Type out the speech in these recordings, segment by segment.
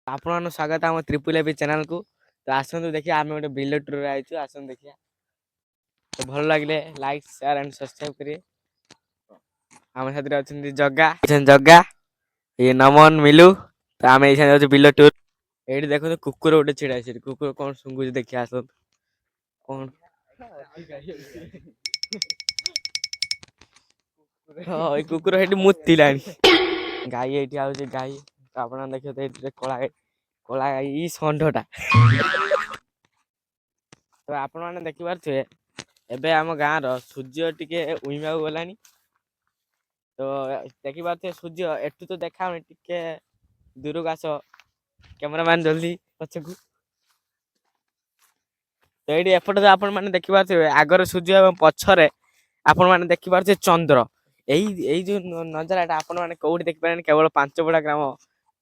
ଆପଣମାନଙ୍କୁ ସ୍ୱାଗତ ଆମ ତ୍ରିପୁଲ ଏବି ଚ୍ୟାନେଲକୁ। ତ ଆସନ୍ତୁ ଦେଖିବା, ଆମେ ଗୋଟେ ବିଲ ଟୁରରେ ଆଇଛୁ, ଆସନ୍ତୁ ଦେଖିବା। ତ ଭଲ ଲାଗିଲେ ଲାଇକ୍, ସେୟାର ଆଣ୍ଡ ସବସ୍କ୍ରାଇବ କରିବେ। ଆମ ସାଥିରେ ଅଛନ୍ତି ଜଗା ଅଛନ୍ତି, ଜଗା, ଇଏ ନମନ, ମିଲୁ। ତ ଆମେ ଏଇ ସାଙ୍ଗେ ଯାଉଛୁ ବିଲ ଟୁର। ଏଇଠି ଦେଖନ୍ତୁ, କୁକୁର ଗୋଟେ ଛିଡା ହେଇଛି ସେଠି। କୁକୁର କଣ ଶୁଙ୍ଗୁଛି ଦେଖିବା ଆସନ୍ତୁ। କଣ? ହଁ, ଏଇ କୁକୁର ସେଇଠି ମୁତିଲାଣି। ଗାଈ ଏଇଠି ଆଉଛି ଗାଈ। ତ ଆପଣ ଦେଖିବେ ତ, ଏଇଠି କଳା ଗାଈ, କଳା ଗାଈ, ଇ ଷଣ୍ଢଟା। ତ ଆପଣମାନେ ଦେଖିପାରୁଥିବେ, ଏବେ ଆମ ଗାଁର ସୂର୍ଯ୍ୟ ଟିକେ ଉଇଁବାକୁ ଗଲାଣି। ତ ଦେଖିପାରୁଥିବେ, ସୂର୍ଯ୍ୟ ଏଠୁ ତ ଦେଖାଯାଉନି, ଟିକେ ଦୂରକୁ ଆସ କ୍ୟାମେରାମ୍ୟାନ, ଜଲ୍ଦି ପଛକୁ। ତ ଏଇଠି ଏପଟେ ତ ଆପଣମାନେ ଦେଖିପାରୁଥିବେ, ଆଗରେ ସୂର୍ଯ୍ୟ ଏବଂ ପଛରେ ଆପଣମାନେ ଦେଖିପାରୁଥିବେ ଚନ୍ଦ୍ର। ଏଇ ଯୋଉ ନଜରାଟା ଆପଣମାନେ କୋଉଠି ଦେଖିପାରିବେନି, କେବଳ ପାଞ୍ଚପଡ଼ା ଗ୍ରାମ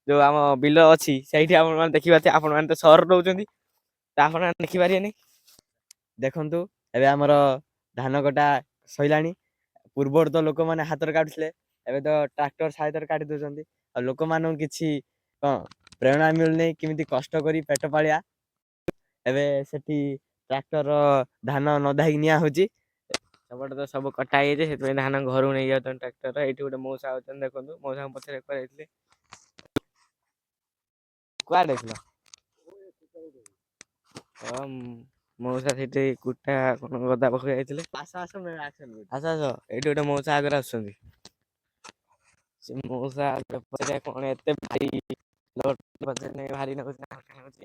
ଯୋଉ ଆମ ବିଲ ଅଛି, ସେଇଠି ଆପଣମାନେ ଦେଖିପାରୁଥିବେ। ଆପଣମାନେ ତ ସହରରେ ରହୁଛନ୍ତି, ତ ଆପଣମାନେ ଦେଖିପାରିବେନି। ଦେଖନ୍ତୁ, ଏବେ ଆମର ଧାନ କଟା ସଇଲାଣି। ପୂର୍ବରୁ ତ ଲୋକମାନେ ହାତରେ କାଟୁଥିଲେ, ଏବେ ତ ଟ୍ରାକ୍ଟର ସହାୟତାରେ କାଟି ଦଉଛନ୍ତି। ଆଉ ଲୋକମାନଙ୍କୁ କିଛି କଣ ପ୍ରେରଣା ମିଳୁନି କେମିତି କଷ୍ଟ କରି ପେଟ ପାଳିବା। ଏବେ ସେଠି ଟ୍ରାକ୍ଟର ଧାନ ନଦା ହେଇକି ନିଆ ହଉଛି। ସେପଟେ ତ ସବୁ କଟା ହେଇଯାଇଛି, ସେଥିପାଇଁ ଧାନ ଘରକୁ ନେଇ ଯାଉଛନ୍ତି ଟ୍ରାକ୍ଟର। ଏଇଠି ଗୋଟେ ମଉସା ଅଛନ୍ତି, ଦେଖନ୍ତୁ। ମଉସାଙ୍କ ପଛରେ କୁଆଡେ ଯାଇଥିଲେ? କୁଆଡେ ଯାଇଥିଲ? ହଁ, ମଉସା ସେଠି କୁଟା କଣ ଗଦା ପାଖକୁ ଯାଇଥିଲେ। ଆସ ଆସ, ଆସନ୍ତୁ। ଆସ ଆସ। ଏଇଠି ଗୋଟେ ମଉସା ଆଗରେ ଆସୁଛନ୍ତି। ସେ ମଉସା ପଛରେ କଣ ଏତେ ଭାରି ପଛରେ ଭାରି ନଉଛି ନା ହାଲକା ନଉଛି,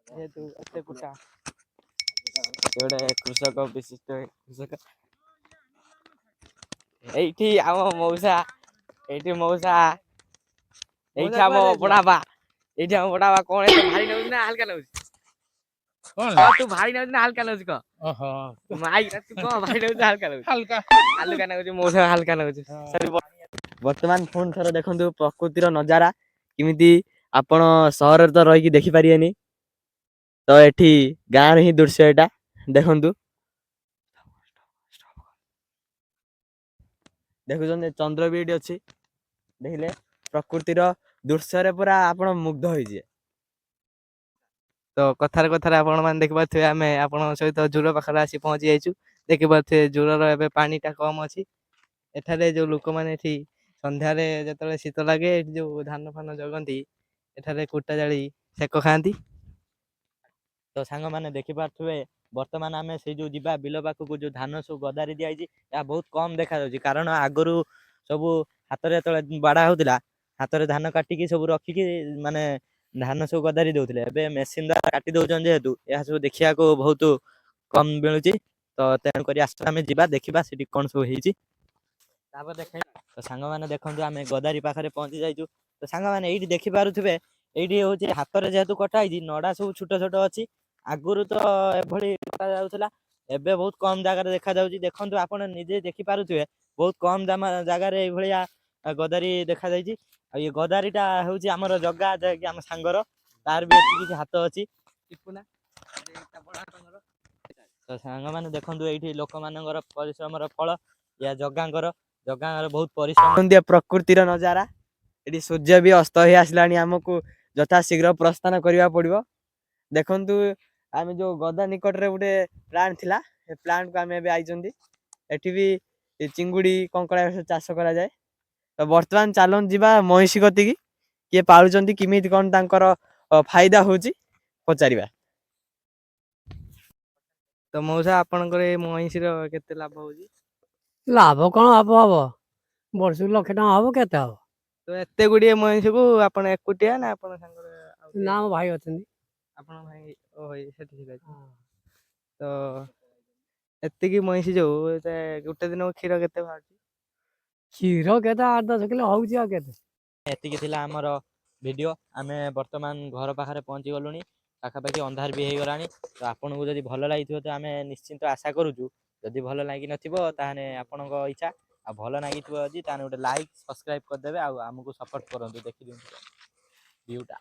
ଯେହେତୁ ଏତେ କୁଟା? ସେ ଗୋଟେ କୃଷକ, ବିଶିଷ୍ଟ କୃଷକ। ଏଇଠି ଆମ ମଉସା, ଏଇଠି ମଉସା, ଏଇଠି ଆମ ବଡାବା, ଏଇଠି ଆମ ବଡାବା। କଣ ଏତେ ଭାରି ନଉଛି ନା ହାଲକା ନଉଛି? କଣ? ତୁ ଭାରି ନଉଛି ନା ହାଲକା ନଉଛି କହ। ଓହୋ। ମାଇକ, ତୁ କଣ ଭାରି ନଉଛି ନା ହାଲକା ନଉଛି? ହାଲକା। ହାଲକା ନଉଛି ମଉସା, ହାଲକା ନଉଛି। ବର୍ତ୍ତମାନ ପୁଣି ଥରେ ଦେଖନ୍ତୁ ପ୍ରକୃତିର ନଜାରା କେମିତି। ଆପଣ ସହରରେ ତ ରହିକି ଦେଖିପାରିବେନି, ତ ଏଠି ଗାଁରେ ହିଁ ଦୃଶ୍ୟ ଏଇଟା। ଦେଖନ୍ତୁ, ଦେଖୁଛନ୍ତି, ଚନ୍ଦ୍ର ବି ଏଇଠି ଅଛି। ଦେଖିଲେ ପ୍ରକୃତିର ଦୃଶ୍ୟରେ ପୁରା ଆପଣ ମୁଗ୍ଧ ହେଇଯିବେ। ତ କଥାରେ କଥାରେ ଆପଣମାନେ ଦେଖିପାରୁଥିବେ, ଆମେ ଆପଣଙ୍କ ସହିତ ଜୁର ପାଖରେ ଆସି ପହଞ୍ଚି ଯାଇଛୁ। ଦେଖିପାରୁଥିବେ, ଜୁରର ଏବେ ପାଣିଟା କମ୍ ଅଛି। ଏଠାରେ ଯୋଉ ଲୋକମାନେ ଏଠି ସନ୍ଧ୍ୟାରେ ଯେତେବେଳେ ଶୀତ ଲାଗେ, ଏଠି ଯୋଉ ଧାନ ଫାନ ଜଗନ୍ତି, ଏଠାରେ କୁଟା ଜାଳି ସେକ ଖାଆନ୍ତି। ତ ସାଙ୍ଗମାନେ ଦେଖିପାରୁଥିବେ, ବର୍ତ୍ତମାନ ଆମେ ସେଇ ଯୋଉ ଯିବା ବିଲ ପାଖକୁ, ଯୋଉ ଧାନ ସବୁ ଗଦାରି ଦିଆଯାଇଛି, ଏହା ବହୁତ କମ ଦେଖାଯାଉଛି। କାରଣ ଆଗରୁ ସବୁ ହାତରେ ଯେତେବେଳେ ବାଡ଼ା ହଉଥିଲା, ହାତରେ ଧାନ କାଟିକି ସବୁ ରଖିକି ମାନେ ଧାନ ସବୁ ଗଦାରି ଦଉଥିଲେ। ଏବେ ମେସିନ ଦ୍ୱାରା କାଟି ଦଉଛନ୍ତି, ଯେହେତୁ ଏହା ସବୁ ଦେଖିବାକୁ ବହୁତ କମ ମିଳୁଛି। ତ ତେଣୁକରି ଆସ, ଆମେ ଯିବା, ଦେଖିବା ସେଠି କଣ ସବୁ ହେଇଛି, ତାପରେ ଦେଖେଇବା। ତ ସାଙ୍ଗମାନେ ଦେଖନ୍ତୁ, ଆମେ ଗଦାରି ପାଖରେ ପହଞ୍ଚି ଯାଇଛୁ। ତ ସାଙ୍ଗମାନେ ଏଇଠି ଦେଖିପାରୁଥିବେ, ଏଇଠି ହଉଛି ହାତରେ ଯେହେତୁ କଟା ହେଇଛି, ନଡା ସବୁ ଛୋଟ ଛୋଟ ଅଛି। ଆଗରୁ ତ ଏଭଳି କଟା ଯାଉଥିଲା, ଏବେ ବହୁତ କମ ଜାଗାରେ ଦେଖାଯାଉଛି। ଦେଖନ୍ତୁ, ଆପଣ ନିଜେ ଦେଖିପାରୁଥିବେ, ବହୁତ କମ ଜାଗାରେ ଏଇଭଳିଆ ଗଦାରି ଦେଖାଯାଇଛି। ଆଉ ଇଏ ଗଦାରିଟା ହଉଛି ଆମର ଜଗା, ଯାହାକି ଆମ ସାଙ୍ଗର, ତାର ବି ଏଠି କିଛି ହାତ ଅଛି। ତ ସାଙ୍ଗମାନେ ଦେଖନ୍ତୁ, ଏଇଠି ଲୋକମାନଙ୍କର ପରିଶ୍ରମର ଫଳ ୟା ଜଗାଙ୍କର ବହୁତ ପରିଶ୍ରମ। ଦେଖନ୍ତୁ ଏ ପ୍ରକୃତିର ନଜାରା। ଏଠି ସୂର୍ଯ୍ୟ ବି ଅସ୍ତ ହେଇ ଆସିଲାଣି, ଆମକୁ ଯଥା ଶୀଘ୍ର ପ୍ରସ୍ଥାନ କରିବାକୁ ପଡିବ। ଦେଖନ୍ତୁ, ଆମେ ଯୋଉ ଗଦା ନିକଟରେ ଗୋଟେ ପ୍ଲାଣ୍ଟ ଥିଲା, ସେ ପ୍ଲାଣ୍ଟକୁ ଆମେ ଏବେ ଆଇଛନ୍ତି। ଏଠି ବି ଏ ଚିଙ୍ଗୁଡି, କଙ୍କଡା ଏସବୁ ଚାଷ କରାଯାଏ। ତ ବର୍ତ୍ତମାନ ଚାଲନ୍ତୁ ଯିବା ମଇଁଷି କତିକି, କିଏ ପାଳୁଛନ୍ତି, କେମିତି କଣ ତାଙ୍କର ଫାଇଦା ହଉଛି ପଚାରିବା। ତ ମଉସା, ଆପଣଙ୍କର ଏ ମଇଁଷିର କେତେ ଲାଭ ହଉଛି? ଲାଭ କଣ ହବ? ହବ ବର୍ଷକୁ ଲକ୍ଷେ ଟଙ୍କା ହବ, କେତେ ହବ? ତ ଏତେ ଗୁଡିଏ ମଇଁଷିକୁ ଆପଣ ଏକୁଟିଆ ନା ଆପଣ ସାଙ୍ଗରେ ଆଉ କିଏ? ନା, ଆମ ଭାଇ ଅଛନ୍ତି। ଆପଣ ଭାଇ? ଓହୋ, ଏଇ ସେଠି ଥିଲେ। ତ ଏତିକି ମଇଁଷି ଯୋଉ ସେ ଗୋଟେ ଦିନକୁ କ୍ଷୀର କେତେ ବାହାରୁଛି? କ୍ଷୀର କେତେ, 8-10 କିଲୋ ହଉଛି, ଆଉ କେତେ? ଏତିକି ଥିଲା ଆମର ଭିଡ଼ିଓ। ଆମେ ବର୍ତ୍ତମାନ ଘର ପାଖରେ ପହଞ୍ଚି ଗଲୁଣି, ପାଖାପାଖି ଅନ୍ଧାର ବି ହେଇଗଲାଣି। ତ ଆପଣଙ୍କୁ ଯଦି ଭଲ ଲାଗିଥିବ ତ ଆମେ ନିଶ୍ଚିନ୍ତ ଆଶା କରୁଛୁ। ଯଦି ଭଲ ଲାଗିନଥିବ ତାହେଲେ ଆପଣଙ୍କ ଇଚ୍ଛା, ଆଉ ଭଲ ଲାଗିଥିବ ଯଦି ତାହେଲେ ଗୋଟେ ଲାଇକ୍, ସବସ୍କ୍ରାଇବ୍ କରିଦେବେ ଆଉ ଆମକୁ ସପୋର୍ଟ କରନ୍ତୁ। ଦେଖିଦିଅନ୍ତୁ ଭିୟୁଟା।